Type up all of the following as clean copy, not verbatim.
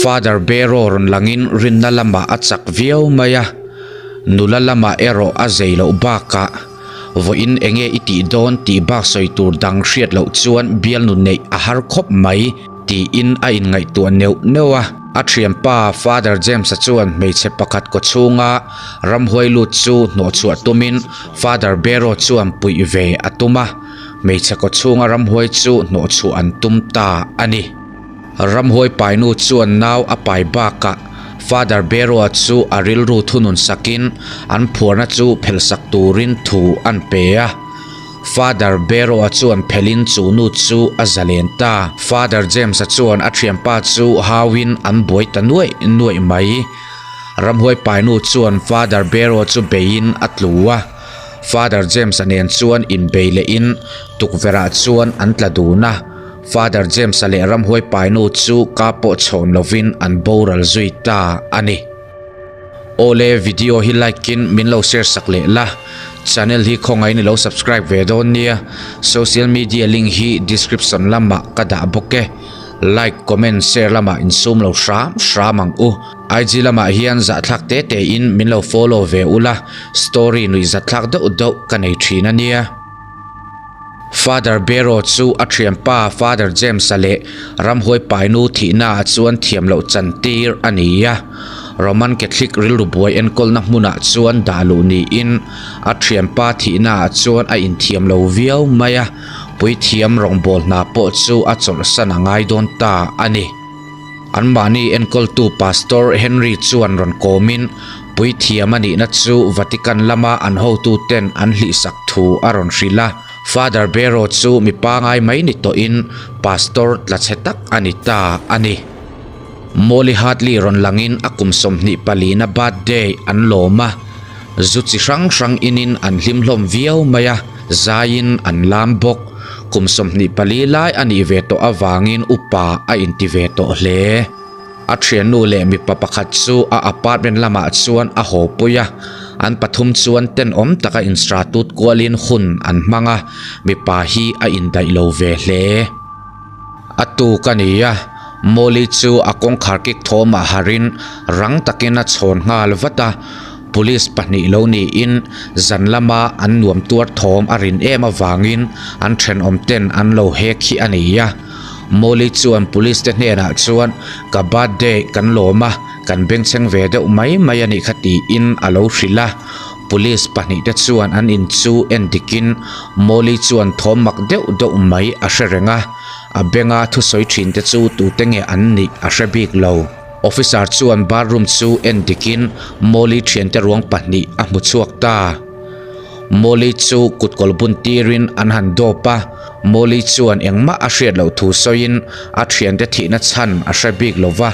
Father Bero rawn langin rinna lamah a chak viau mai a, nula lamah erawh a zei loh bakah vawiin enge i tih dawn tih bak sawi tur dang hriat loh chuan bialnu neih a har khawp mai tiin a inngaihtuah neuh neuh a. A thianpa Father James-a chuan hmeichhe pakhat kawchhunga ramhuai lut chu hnawhchhuah tumin Father Bero chuan puih ve a tum a, hmeichhe kawchhunga ramhuai chu hnawhchhuah an tum ta a ni. Ramhuai painu chuan nau a pai bakah Father Bero-a chu a rilru thunun sakin an phuarna chu phelhsak turin thu an pe a. Father Bero-a chuan phelhin chu nu chu a zalen ta. Father James-a chuan a thianpa chu hauin an buai ta nuaih nuaih mai. Ramhuai painu chuan Father Bero chu beiin a tlu a. Father James-a nen chuan inbei lehin tukverhah chuan an tla dun a. Father James-a leh ramhuai painu chu ka pawh chhawn lovin an boral zui ta a ni. Awle video hi like in min lo share sak leh la, channel hi khawngaih in i lo subscribe ve dawn nia, social media link hi description lamah ka dah bawk e, like comment share lamah insum lo hram hram ang u, IG lamah hian zahthlak te te in min lo follow ve ula, story nuih zatthlak deuh deuh ka nei thin a nia. Father Bero chu a thianpa Father James-a leh ramhuai painu thihnaah chuan thiam loh chantir a ni a. Roman Catholic rilru buai enkawlna hmunah chuan dah luh niin a thianpa thihnaah chuan a inthiam lo viau mai a, puithiam rawngbâwl hna pawh chu a chawlhsan a ngai dawn ta a ni. Anmahni enkawltu Pastor Henry chuan rawn kawmin Puithiam a nihna chu Vatican lama an hotuten an hlihsak thu a rawn hrilh a. Father Bero chu mi pangai mai ni tawhin pastor tla chhe tak a ni ta a ni. Molly Hartley rawn langin a kum 24 na birthday an lawm a, zu chi hrang hrang inin an hlim hlawm viau mai a, zaiin an lam bawk. Kum 24 lai a nih ve tawh avangin upa a inti ve tawh hle. A thiannu leh mipa pakhat chu a apartment lamah chuan a haw pui a, an pathum chuan tenawm taka instratut kualin hun an hmang a, mipa hi a indaih lo ve hle. A tuk a ni a, Molly chu a kawngkhar kik thawmah harin rang takin a chhawn nghal vat a, police pahnih lo niin zan lama an nuam tuar thawm a rin em avangin an thenawm ten an lo hek hi a ni a. Molly chuan police te hnenah chuan ka birthday kan lawm a, kan bengchheng ve deuh mai mai a nih kha tiin a lo hrilh a. Police pahnih te chuan an in chu en dikin Molly chuan thawm mak deuh deuh mai a hre reng a, a benga thusawi thin te chu tute nge an nih a hre bik lo. Officer chuan bathroom chu en dikin Molly thiante ruang pahnih a hmu chhuak ta. Molly chu kutkawl bun tirin an han dawp a, Molly chuan engmah a hriat loh thu sawiin a thiante thihna chhan a hre bik lo va,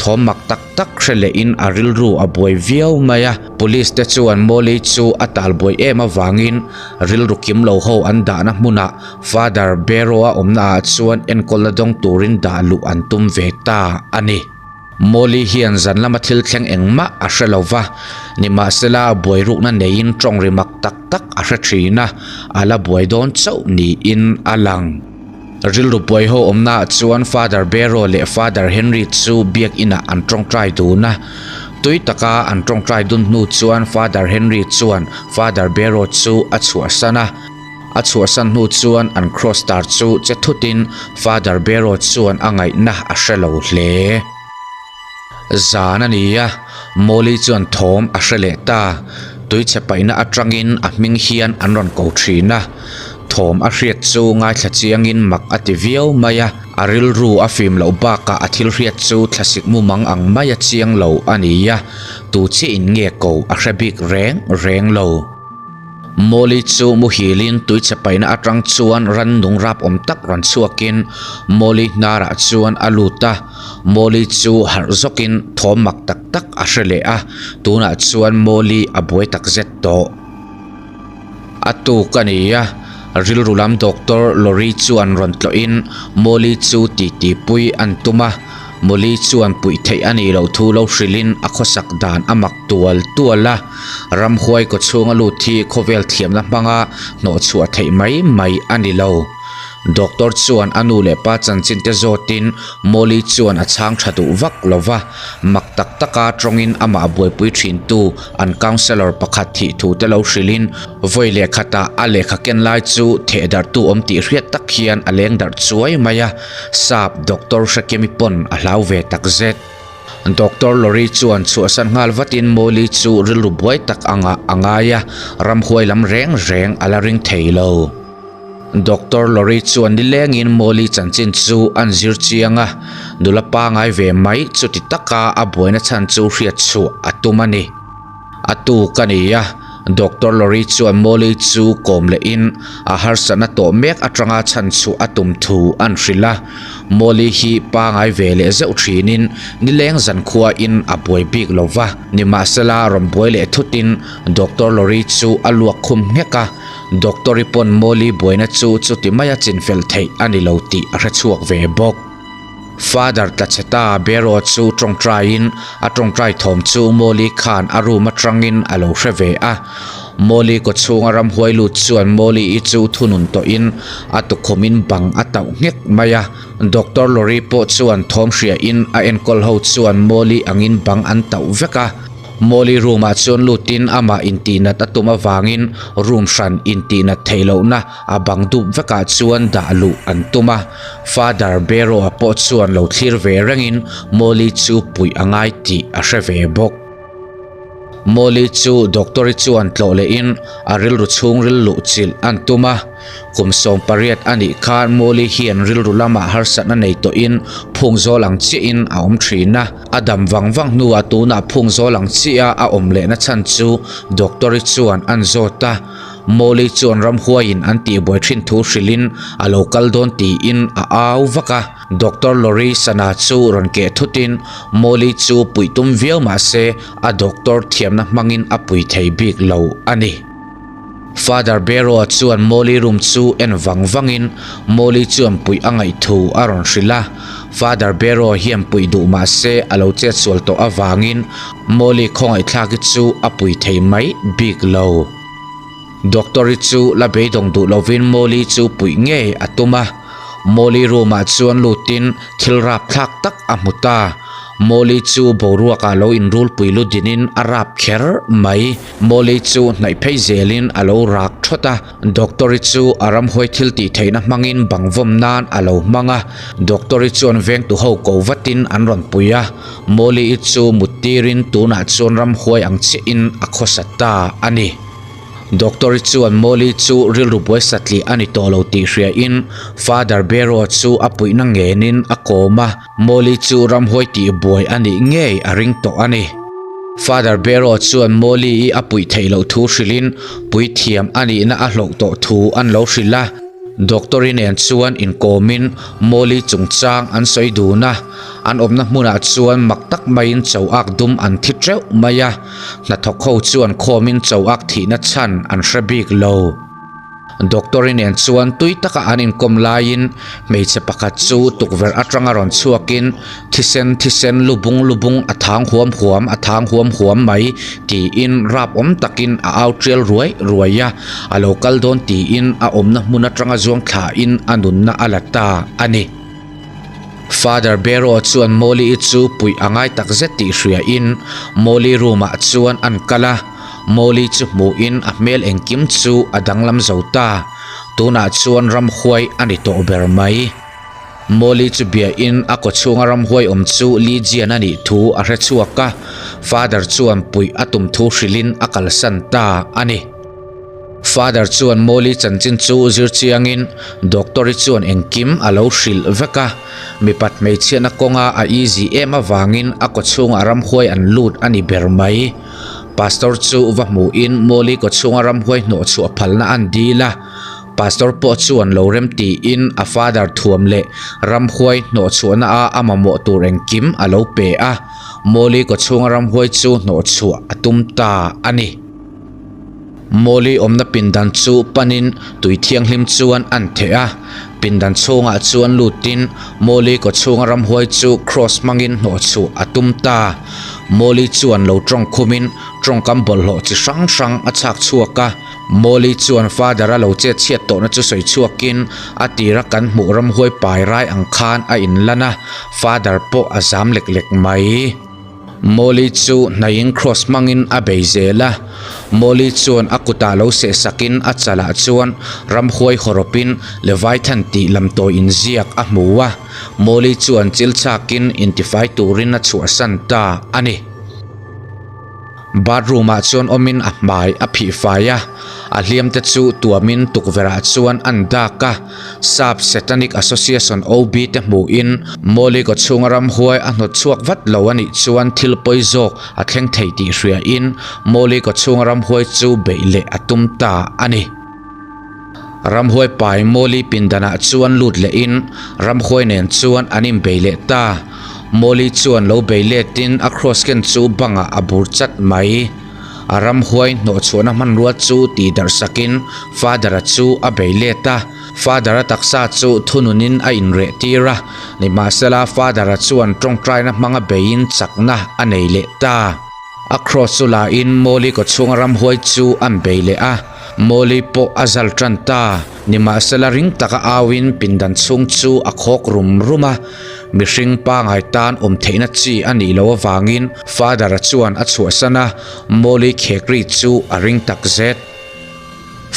thawm mak tak tak hre lehin a rilru a buai viau mai a. Police te chuan Molly chu a tal buai em avangin rilru kim lo ho an dahna hmunah Father Bero-a awmna ah chuan enkawlna dawng turin dah luh an tum ve ta a ni. Molly hian zan lama thil thleng engmah a hre lo va, nimahsela buai rukna neiin tawng ri mak tak tak a hre thin a, a la buai dawn chauh niin a lang. Rilru buai ho awmnaah chuan Father Bero leh Father Henry chu biakinah an tawngtai dun a, tui taka an tawngtai dun hnu chuan Father Henry chuan Father Bero chu a chhuahsan a. A chhuahsan hnu chuan an cross tar chu che thutin Father Bero chuan a ngaihna a hre lo hle. Zan a ni a, Molly chuan thawm a hre leh ta. Tuichhe paihna atangin a hming hian an rawn ko thin a. Thawm a hriat chu ngaithla chiangin mak a ti viau mai a, a rilru a fim loh bakah a thil hriat chu thlasik mumang ang mai a chiang lo a ni a, tu chiahin nge ko a hre bik reng reng lo. Molly chu muhilin tuichhe paihna atang chuan rannung rap awm tak rawn chhuakin Molly hnarah chuan a lut a, Molly chu harh zawkin thawm mak tak tak a hre leh a, tunah chuan Molly a buai tak zet tawh. A tuk a ni a, rilru lam doctor Lorry chuan rawn tlawhin Molly chu titi pui an tum a, Molly chuan puih theih a nih loh thu lo hrilhin a khawsak dan a mak tual tual a, ramhuai kawchhunga lut hi khawvel thiamna hmanga hnawhchhuah theih mai mai a ni lo. Doctor chuan a nu leh pa chanchin te zawtin Molly chuan a chhang tha duh vak lo va, mak tak taka tawngin amah buaipui thintu an counsellor pakhat thih thu te lo hrilhin vawi leh khatah a lehkha ken lai chu theh darhtu awm tih hriat tak hian a leng darh chuai mai a, sap doctor Hrekimi pawn a hlau ve takzet. Doctor Lorry chuan chhuahsan nghal vatin Molly chu rilru buai tak angah a ngai a, ramhuai lam reng reng a la ring thei lo. Doctor Lorry chuan nilengin Molly chanchin chu an zir chiang a, nula pangai ve mai chuti taka a buaina chhan chu hriat chhuah a tum a ni. A tuk a ni a, Doctor Lorry chuan Molly chu kawm lehin a harsatna tawh mek atanga chhan chhuah a tum thu an hrilh a. Molly hi pangai ve leh zeuh thinin nileng zankhuain a buai bik lo va, nimahsela rawn buai leh thutin Doctor Lorry chu a luak khum nghek a. Doctor-i pawn Molly buaina chu chuti maia chinfel theih a ni lo tih a hre chhuak ve bawk. Father Tlacheta Bero chu tawngtaiin a tawngtai thawm chu Molly khan a room atangin a lo hre ve a. Molly kawchhunga ramhuai lut chuan Molly-i chu thunun tawhin a tukhumin bang a tauh nghek mai a. Doctor Lorry pawh chuan thawm hriain a enkawl ho chuan Molly angin bang an tauh vek a. Molly room ah chuan lutin amah intihnat a tum avangin room hran intihnat theih lohna a bang dup vekah chuan dah luh an tum a. Father Bero-a pawh chuan lo thlir ve rengin Molly chu puih a ngai tih a hre ve bawk. Molly chu doctor-i chuan tlawh lehin a rilru chhungril luh chilh an tum a. Kum 18 a nih khan Molly hian rilru lamah harsatna nei tawhin phung zawl ang chiahin a awm thin a. A dam vang vang hnuah tunah phung zawl ang chiah a awm lehna chhan chu doctor-i chuan an zawt a. Molly chuan ramhuaiin an tihbuai thin thu hrilhin a lo kal dawn tiin a au vak a. Doctor Lorry sana chu rawn keh thutin Molly chu puih tum viau mah se a doctor thiamna hmangin a pui thei bik lo a ni. Father Barrow-a chuan Molly room chu en vang vangin Molly chuan puih a ngaih thu a rawn hrilh a. Father Barrow hian puih duh mah se a lo chet sual tawh avangin Molly khawngaihthlaki chu a pui thei mai bik lo. Doctor-i chu la beidawng duh lovin Molly chu puih ngei a tum a. Molly room-ah chuan lutin thil rapthlak tak a hmu ta. Molly chu boruakah lo inrulpui ludinin a rap kher mai. Molly chu hnaih phei zelin a lo rak thawt a, Doctor-i chu a ramhuai thil tih theihna hmangin bang vawm nan a lo hmang a, Doctor-i chuan vengtu ho ko vatin an rawn pui a, Molly-i chu mut tirin tunah chuan ramhuai ang chiahin a khawsa ta a ni. Doctor-i chuan Molly chu rilru buai satliah a ni tawh lo tih hriain Father Barrow chu a puihna ngenin a kawm a, Molly chu ramhuai tih buai a nih ngei a ring tawh a ni. Father Barrow chuan Molly-i a puih theih loh thu hrilhin puithiam a nihna a hlauh tawh thu an lo hrilh a. Doctor-i nen chuan inkawmin Molly chungchang an sawi dun a. An awmna hmunah chuan mak tak maiin cho ak dum an thi teuh mai a. Hnathawk ho chuan khawmin cho ak thihna chhan an hre bik lo. Doctor-i nen chuan tui taka an inkawm laiin hmeichhe pakhat chu tukverh atanga rawn chhuakin thisen thisen lu bung lu bung a thang huam huam a thang huam huam mai tiin rap awm takin a au tial ruai ruai a, a lo kal dawn tiin a awmna hmun atanga zuang thlain a nunna a la ta a ni. Father Barrow chuan Molly-i chu puih a ngai tak zet tih hriain Molly room-ah chuan an kal a, Molly chu hmuhin a hmel engkim chu a danglam zo ta, tunah chuan ramhuai a ni tawh ber mai. Molly chu biain a kawchhunga ramhuai awm chu Ligian a nih thu a hre chhuak a, Father chuan puih a tum thu hrilhin a kalsan ta a ni. Father chuan Molly chanchin chu zir chiangin Doctor-i chuan engkim a lo hrilh vek a, mipat hmeichhiatna kawnga a easy em avangin a kawchhungah ramhuai an lut a ni ber mai. Pastor chu va hmuhin Molly kawchhunga ramhuai hnawhchhuah phalna an dil a, Pastor pawh chuan lo rem tiin a father thuam leh ramhuai hnawhchhuahna a a mamawh tur engkim a lo pe a, Molly kawchhunga ramhuai chu hnawhchhuah a tum ta a ni. Molly awmna pindan chu panin tui thianghlim chuan an theh a, pindan chhungah chuan lutin Molly kawchhunga ramhuai chu cross hmangin hnawhchhuah a tum ta. Molly chuan lo tawng khumin tawngkam bawlhhlawh chi hrang hrang a chhak chhuak a. Molly chuan Father-a lo chet chhiat tawhna chu sawi chhuakin a tira kan hmuh ramhuai pai rai ang khan a inlan a, Father pawh a zam lek lek mai. Molly chu hnaiin cross hmangin a bei zel a, Molly chuan a kutah lo seh sakin a chalah chuan ramhuai hawrawpin Leviathan tih lamtawi inziak a hmu a, Molly chuan chil chhakin intifai turin a chhuahsan ta a ni. Bathroom ah chuan awmin a hmai a phih fai a, a hliam te chu tuamin tukverh ah chuan an dak a, Sap Satanic Association OB te hmuhin Molly kawchhunga ramhuai a hnawt chhuak vat lo a nih chuan thil pawi zawk a thleng thei tih hriain Molly kawchhunga ramhuai chu beih leh a tum ta a ni. Ramhuai pai Molly pindanah chuan lut lehin ramhuai nen chuan an inbei leh ta. Molly chuan lo bei letin a cross ken chu bangah a bur chat mai. A ramhuai hnawhchhuahna hmanrua chu tihdarh sakin Father-a chu a bei let a. Father-a taksa chu thununin a inreh tir a, nimahsela Father-a chuan tawngtaina hmanga beiin chakna a nei leh ta. A cross chu lain Molly kawchhunga ramhuai chu an bei leh a. Molly pawh a zal tan ta. Nimahsela ring taka auin pindan chhung chu a khawk rum rum a, mihring pangai tan awm theihna chi a nih loh avangin Father-a chuan a chhuahsan a, Molly khek ri chu a ring tak zet.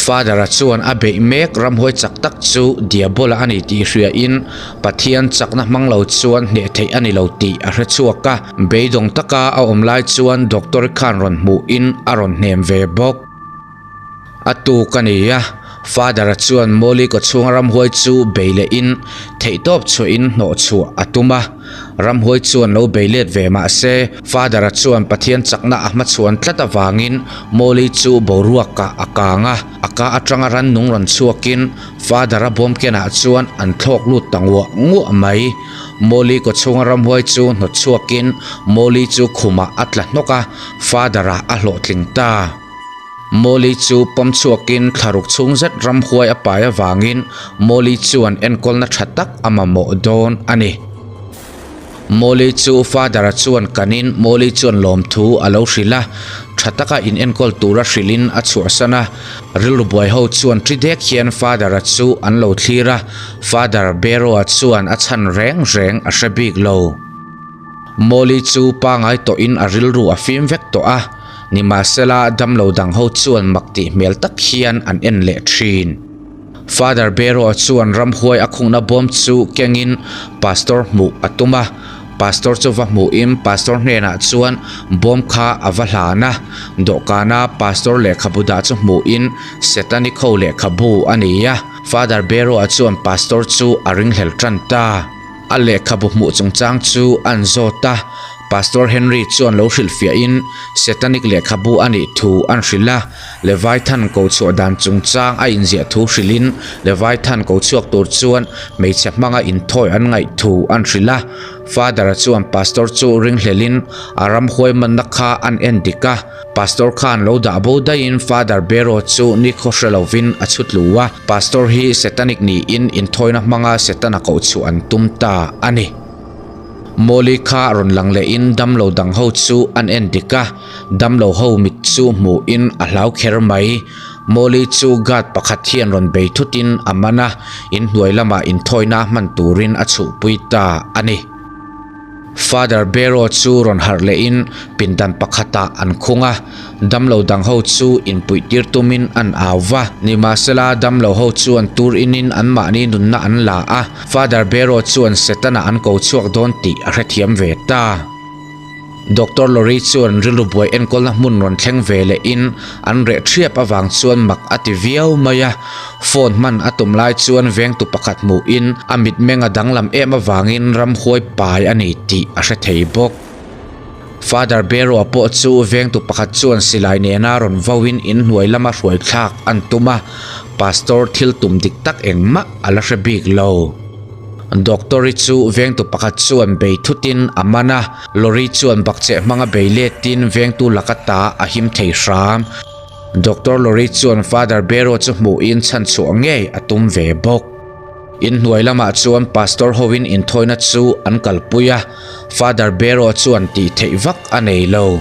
Father-a chuan a beih mek ramhuai chak tak chu Diabola a ni tih hriain Pathian chakna hmang lo chuan hneh theih a ni lo tih a hre chhuak a, beidawng taka a awm lai chuan Doctor-i khan rawn hmuhin a rawn hnem ve bawk. A tuk a ni a, Father-a chuan Molly kawchhunga ramhuai chu bei lehin theihtawp chhuahin hnawh chhuah a tum a. Ramhuai chuan lo bei let ve mah se, Father-a chuan Pathian chakna a hmachhuan tlat avangin Molly chu boruakah a kang a, a ka atanga rannung rawn chhuakin Father-a bawm kenah chuan an thlawk lut ta nguah nguah mai. Molly kawchhunga ramhuai chu hnawt chhuakin Molly chu khumah a tla hnawk a, Father-a a hlawhtling ta. Molly chu pawm chhuakin thlaruk chhung zet ramhuai a pai avangin Molly chuan enkawlna tha tak a mamawh dawn a ni. Molly chu Father-a chuan kanin Molly chuan lawmthu a lo hrilh a, tha taka in enkawl tura hrilhin a chhuahsan a. Rilru buai ho chuan ṭi dek hian Father-a chu an lo thlir a, Father Barrow-a chuan a chhan reng reng a hre bik lo. Molly chu pangai tawhin a rilru a fim vek tawh a, nimahsela damlo dang ho chuan mak tih hmel tak hian an en leh thin. Father Barrow chuan ramhuai a khungna bawm chu kengin Pastor hmuh a tum a, Pastor chu va hmuhin Pastor hnenah chuan bawm kha a va hlan a, dawhkana Pastor lehkhabu dah chu hmuhin Satanic ho lehkhabu a ni a, Father Barrow chuan Pastor chu a ringhlel tan ta. A lehkhabu hmuh chungchang chu an zawt a, Pastor Henry chuan lo hrilhfiahin Satanic lehkhabu a nih thu an hrilh a, Leviathan ko chhuah dan chungchang a inziah thu hrilhin Leviathan ko chhuak tur chuan hmeichhe hmanga inthawi an ngaih thu an hrilh a. Father-a chuan Pastor chu ringhlelhin a ramhuai manna kha an en dik a. Pastor khan lo dah bo daihin Father Bero chu nikhaw hre lovin a chhu tlu a, Pastor hi Satanic niin inthawina hmanga Setana koh chhuah an tum ta a ni. Molly kha rawn lang lehin damlo dang ho chu an en dik a, damlo ho mit chu hmuhin a hlau kher mai. Molly chu guard pakhat hian rawn bei thutin a man a, inhnuai lamah inthawina hman turin a chhuhpui ta a ni. Father Barrow chu rawn harh lehin pindan pakhatah an khung a, damlo dang ho chu inpuih tir tumin an au va. Nimahsela damlo ho chuan tur inin anmahni nunna an la a, Father Barrow chuan Setana an ko chhuak dawn tih a hrethiam ve ta. Doctor Lorry chuan rilru buai enkawlna hmun rawn thleng ve lehin an reh thiap avang chuan mak a ti viau mai a. Phone hman a tum lai chuan vengtu pakhat hmuhin a mitmeng a danglam em avangin ramhuai pai a ni tih a hre thei bawk. Father Barrow-a pawh chu vengtu pakhat chuan silai nena rawn vauin inhnuai lama hruai thlak an tum a, Pastor thil tum dik tak engmah a la hre bik lo. Doctor-i chu vengtu pakhat chuan bei thutin a man a, lorry chuan bakcheh hmanga bei letin vengtu laka ta a him thei hram. Doctor Lorry chuan Father Barrow chu hmuhin chhanchhuah ngei a tum ve bawk. Inhnuai lamah chuan Pastor hoin inthawina chu an kalpui a, Father Barrow chuan tih theih vak a nei lo.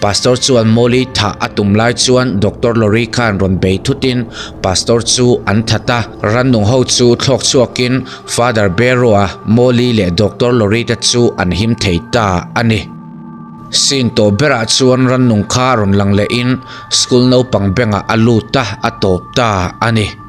Pastor chuan Molly thah a tum lai chuan Doctor Lorry khan rawn bei thutin Pastor chu an that a. Rannung ho chu thlawk chhuakin Father Barrow-a, Molly leh Doctor Lorry te chu an him thei ta a ni. Scene tawh berah chuan rannung kha rawn lang lehin school naupang bengah a lut a, a tawp ta a ni.